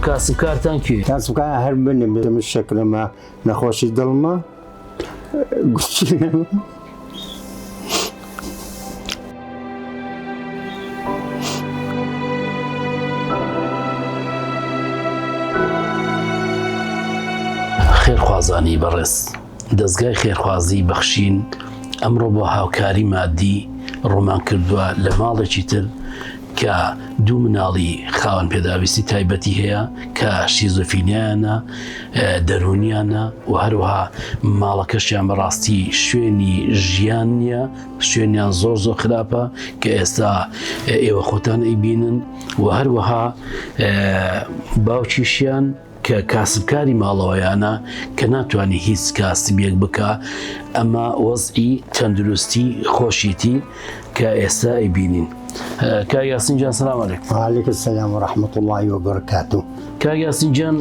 کاسبکارتان کێ؟ کاسبکار هەر منم من شەکرەمە نەخۆشی دڵمە گوچینەمە. خێرخوازانی بەڕێز دەزگای خێرخوازی بەخشین ئەمڕۆ بۆ هاوکاری مادی ڕۆمان کردووە لە ماڵێکی تر کە دوو مناڵی خاوەن پێداویستی تایبەتی هەیە کە شیزۆفینیانە دەروونیانە و هەروەها ماڵەکەشیان بەڕاستی شوێنی ژیان نییە شوێنیان زۆر زۆر خراپە کە ئێستا ئێوە خۆتان ئەیبینن و هەروەها باوکیشیان کە کاسبکاری ماڵەوەیانە کە ناتوانێت هیچ کاسبیەک بکا ئەمە وەزعی تەندروستی خۆشیتی کە ئێستا ئەیبینین کاک یاسین جان سلام علیکم وعلیکم السلام و رحمة الله وبرکاته کاک یاسین جان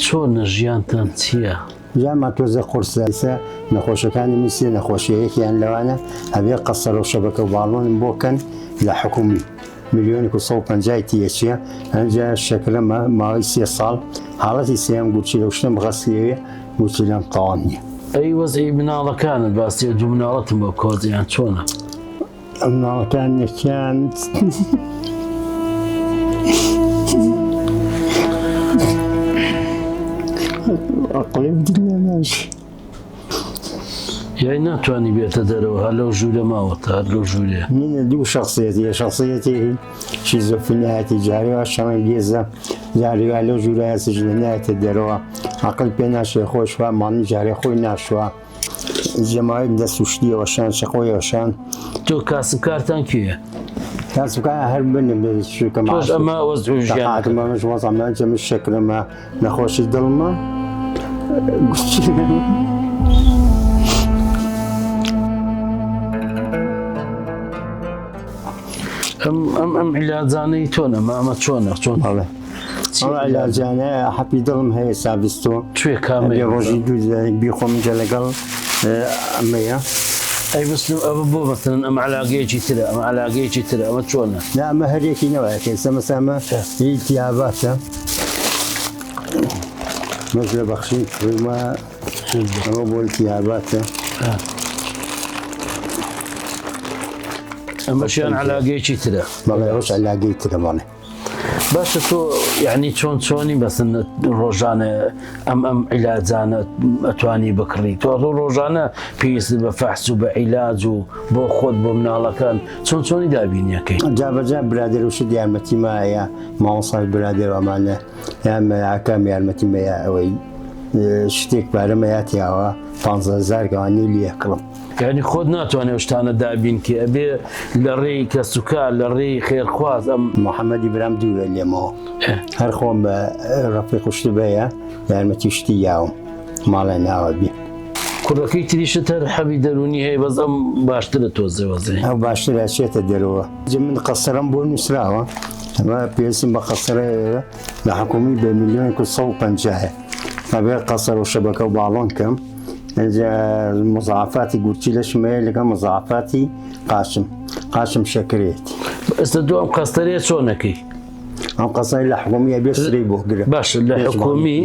چۆنە ژیانتان چییە؟ ژیانمان تۆزێ قورسە ئێستا نەخۆشەکانی من سێ نەخۆشیە یەکیان لەوانە ئەبێ قەسەرە و شەبەکە و باڵۆنم بۆ کەن لە حکومی ملیۆنێک و 150 تیەچیە ئەنجا شەکرەمە ماوەی سێ ساڵ حاڵەتی سێیەم گورچیلە و شتم غەسلیەوێ گورچیلەم تەواو نییە. ئەی وەزعی مناڵەکانت باسی دوو مناڵەتم بۆ بکە وەزعیان چۆنە؟ مناڵەکان یەکیان عەقڵی دنیا ناشی. یای ناتوانی بێتە دەرەوە هەر لەو ژوورە ماوەتە هەر لەو ژوورێ. من دوو شخصیەتی شخصیەتی شیزۆفینیایەتی جارێ وا شەڕەنگێزە جارێ وا لەو ژوورە سجنە نایەتە دەرەوە عەقڵ پێ ناشێ خۆش وا ماڵی جارێ خۆی ناشوا جەماوەی دەست و شتی وەشان چەقۆی وەشان. تۆ کاسبکارتان کێیە؟ کاسبکار هەر منم چونکە تۆش ئەمە وەزع و ژیانەکەت. تەقاعدم ئەمەش وەزعمە جەمش شەکرەمە نەخۆشی دڵمە گورچیلەمە. ئەم ئەم ئەم عیلاجانەی چۆنە مامە چۆنە چۆن بەڵێ ئەو عیلاجانە حەپی دڵم هەیە سابستۆ توێ کامەیە ڕۆژی دوو جارێک بیخۆم جە لەگەڵ ئەمەیە ئەی مسلم ئەوە بۆ مەسەلەن ئەم علاگەیەکی ترە ئەم علاگەیەکی ترە ئەمە چۆنە نا ئەمە هەرێکی نەوایە کە ئێستا مەسە ئەمە ئیلتیاباتە مەش لە بەخشین کڕیومە ئەمە بۆ التهاباتە ئەمەشیان علاگەیەکی ترە بەڵێ ئەوش علاگەی ترە بەڵێ باشە تۆ یعنی چۆن چۆنی بەسن ڕۆژانە ئەم ئەم عیلاجانە ئەتوانی بکڕی تۆ ڕۆ ڕۆژانە پێویست بە فەحس و بە عیلاج و بۆ خۆت بۆ مناڵەکان چۆن چۆنی دابینیەکەی جابەجا برادەر و شت یارمەتی مایە مامۆسای برادەر ئەمانە یان مەیاکەم یارمەتی مەیە ئەوەی شتێک پارە مەیاتیاوە 15 گەوانی لێکڵم یانی خۆت ناتوانێ ئەو شتانە دابین کەی ئەبێ لە ڕێی کەسوکار لە ڕێی خێرخواز ئەم. محەمەدی برام دوورە لێمەوە هەر خۆم بە ڕەفیق و شتی بەیە یارمەتی شتی یاوم ماڵێ ناوە بی. کوڕەکەی تریشت هەر حەبی دەروونی هەیە بەس ئەم باشترە تۆزێ وەزعی. ئەو باشترە ئەچێتە دەرەوە. من قەسەرەم بۆ نووسراوە ئەمە پێویستم بە قەسەرەیە لە حکوومی بە ملیۆنێک و 150 ئەبێ قەسەر و شەبەکە و باڵۆن کەم ئینجا مزعفاتی گورچیلەشم هەیە لەگەڵ مزعفاتی قاچم قاچم شەکرێتی. ئێستا تۆ ئەم قەستەرەیە چۆن ئەکەی؟ ئەم قەسەرە لە حکومی ئەبێ سرەی بۆ گرم. باشە لە حکومی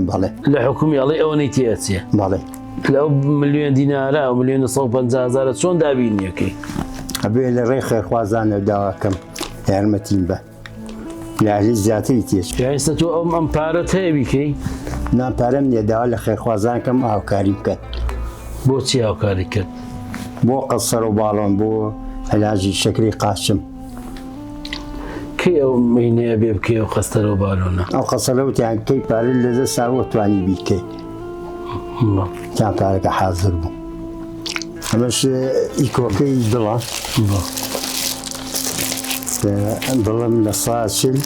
بەڵێ لە حکومی ئەڵێ ئەوەنەی تێ ئەچێ. بەڵێ. لە ئەو ملیۆن دینارە ئەو ملیۆن و 150 هەزارە چۆن دابینیەکەی؟ ئەبێ لە ڕێی خێرخوازانەوە داواکەم یارمەتیم بە. لە زیاتری تێچ. ئێستا تۆ ئەم ئەم پارەت هەیە بیکەی؟ نا پارەم نییە داوا لە خێرخوازان کەم هاوکاری بکەن. بۆچی هاوکاری کرد؟ بۆ قەسەر و باڵۆن بۆ علاجی شەکری قاچم. کەی ئەو مینەیە بێ بکەی ئەو قەستەرە و بالۆنە؟ ئەو قەسەرە وتیان کەی پارەت لەدەست هاوە توانی بیکەی. تا پارەکە حازر بوو. ئەمەش ئیکۆکەی دڵە دڵم لە سا 40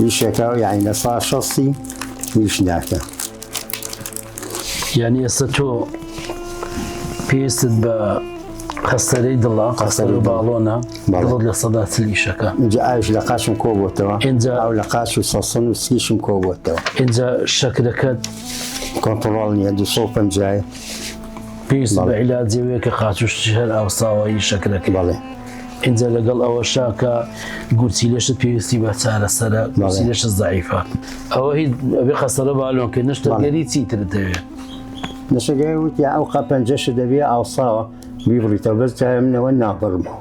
ئیشەکە و یعنی لە سا شەستی ئیش ناکە. یعنی ئێستا تۆ پێویستت بە قەسەرەی دڵە قەسەر و باڵۆنە دڵت 40% ئیشەکە. ئینجا ئاویش لە قاچم کۆ بۆتەوە ئینجا ئاو لە قاچ و سەسن و سکیشم کۆ بۆتەوە. ئینجا شەکرەکەت کۆنتڕۆڵ نییە 250. پێویست بە عیلاجی وەیە کە قاچ و شتیش هەر ئاوساوە ی شەکرەکەی. بەڵێ. ئینجا لەگەڵ ئەوەشا کە گورچیلەشت پێویستی بە چارەسەرە، گورچیلەشت زەعیفە. ئەوە هیچ ئەبێ قەسەرە بالۆن کە نەشتەرگەری چیترت دەوێ؟ نەشتەرگەری وتیان ئەو قە پەنجەشت دەبێ ئاوساوە بیبڕیتەوە بەس جارێ منەوە نابڕمەوە.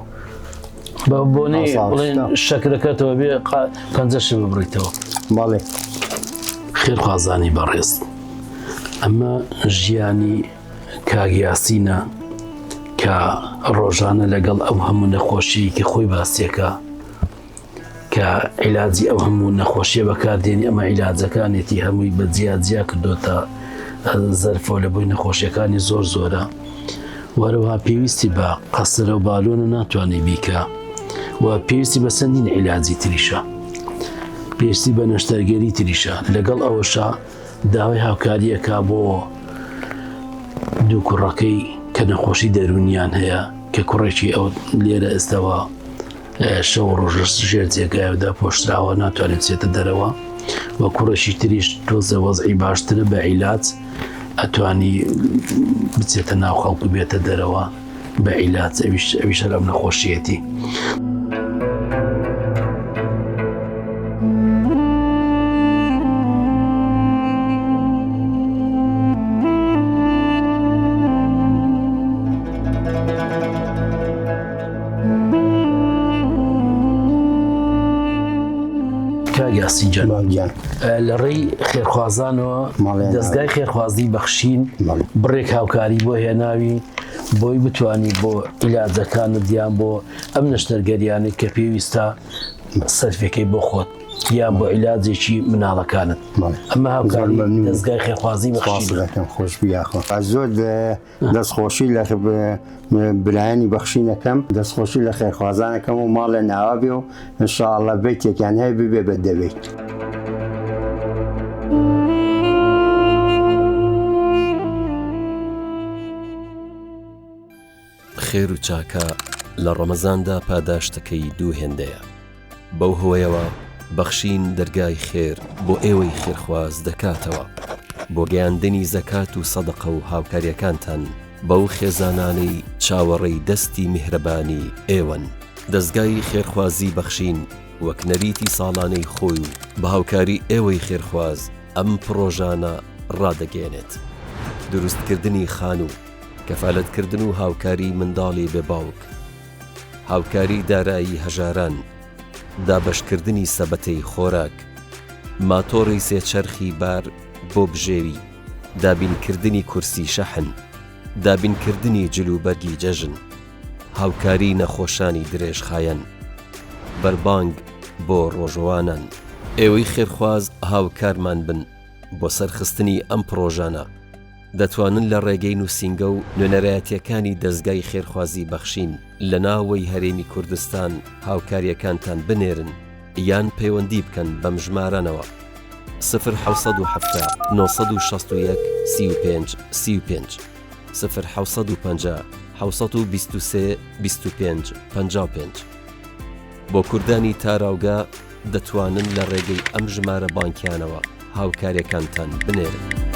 بە بۆنەی بڵێن شەکرەکەتەوە بێ پەنجەشت ببڕیتەوە. بەڵێ. خێرخوازانی بەڕێز ئەمە ژیانی کاک یاسینە کە ڕۆژانە لەگەڵ ئەو هەموو نەخۆشیەکی خۆی باسیەکە کە عیلاجی ئەو هەموو نەخۆشیە بەکاردێنی ئەمە عیلاجەکانێتی هەمووی بە جیا جیا کردوتە زەرفۆ لە بۆی نەخۆشیەکانی زۆر زۆرە وەرەوها پێویستی بە قەسرە و بالۆنە ناتوانێت بیکە و پێویستی بە چەندین عیلاجی تریشە پێویستی بە نەشتەرگەری تریشە لەگەڵ ئەوەشە داوای هاوکاری ئەکا بۆ دوو کوڕەکەی کە نەخۆشی دەروونیان هەیە کە کوڕێکی ئەو لێرە ئێستەوە شەو ڕۆژ لە ژێر جێگایەوەدا پۆشتراوە ناتوانێت بچێتە دەرەوە و کوڕێکی تریش تۆزە وەزعی باشترە بە عیلاج ئەتوانی بچێتە ناو خەڵک و بێتە دەرەوە بە عیلاج ئەویش ئەویش هەر ئەم نەخۆشیەتی. کاک یاسین گیان مام گیان لە ڕێی خێرخوازانەوە ماڵیان دەستگای خێرخوازی بەخشین بەڵێ. بڕێک هاوکاری بۆ هێناوی بۆی بتانی بۆ عیلاجەکانت یان بۆ ئەم نەشتەرگەریانەی کە پێویستە سەرفەکەی بۆ خۆت یان بۆ عیلاجێکی مناڵەکانت بەڵێ. ئەمە هاوکاری زۆر مەمنون. دەستگای خێرخوازی سپاس بەخشین دەکەم خۆش بی یاخۆ زۆر دەستخۆشی لە برایانی بەخشینەکەم دەستخۆشی لە خێرخوازانەکەم و ماڵیان ئاوا بێ و ان شاء اللە بەیتێکیان هەیە ببێ بە دە بەیت. خێر و چاکە لە ڕەمەزاندا پاداشتەکەی دوو هێندەیە، بەو هۆیەوە بەخشین دەرگای خێر بۆ ئێوەی خێرخواز دەکاتەوە بۆ گەیاندنی زەکات و سەدەقە و هاوکاریەکانتان بەو خێزانانەی چاوەڕێی دەستی میهرەبانی ئێوەن. دەزگای خێرخوازی بەخشین وەک نەریتی ساڵانەی خۆی و بە هاوکاری ئێوەی خێرخواز ئەم پڕۆژانە ڕادەگەیەنێت، دروستکردنی خانوو، کەفالەتکردن و هاوکاری منداڵی بێ باوک، هاوکاری دارایی هەژاران، دابەشکردنی سەبەتەی خۆراک، ماتۆڕی سێ چەرخی بار بۆ بژێوی، دابینکردنی کورسی شەحن، دابینکردنی جلوبەرگی جەژن، هاوکاری نەخۆشانی درێژخایەن، بەربانگ بۆ ڕۆژووانان. ئێوەی خێرخواز هاوکارمان بن بۆ سەرخستنی ئەم پڕۆژانە. دەتوانن لە ڕێگەی نووسینگە و نوێنەرایەتییەکانی دەزگای خێرخوازی بەخشین لە ناوەی هەرێمی کوردستان هاوکارییەکانتان بنێرن یان پەیوەندی بکەن بەم ژمارانەوە، سفر 770 961 35 35، سفر 750 723 25 55. بۆ کوردانی تاراوگە دەتوانن لە ڕێگەی ئەم ژمارە بانکیانەوە هاوکاریەکانتان بنێرن.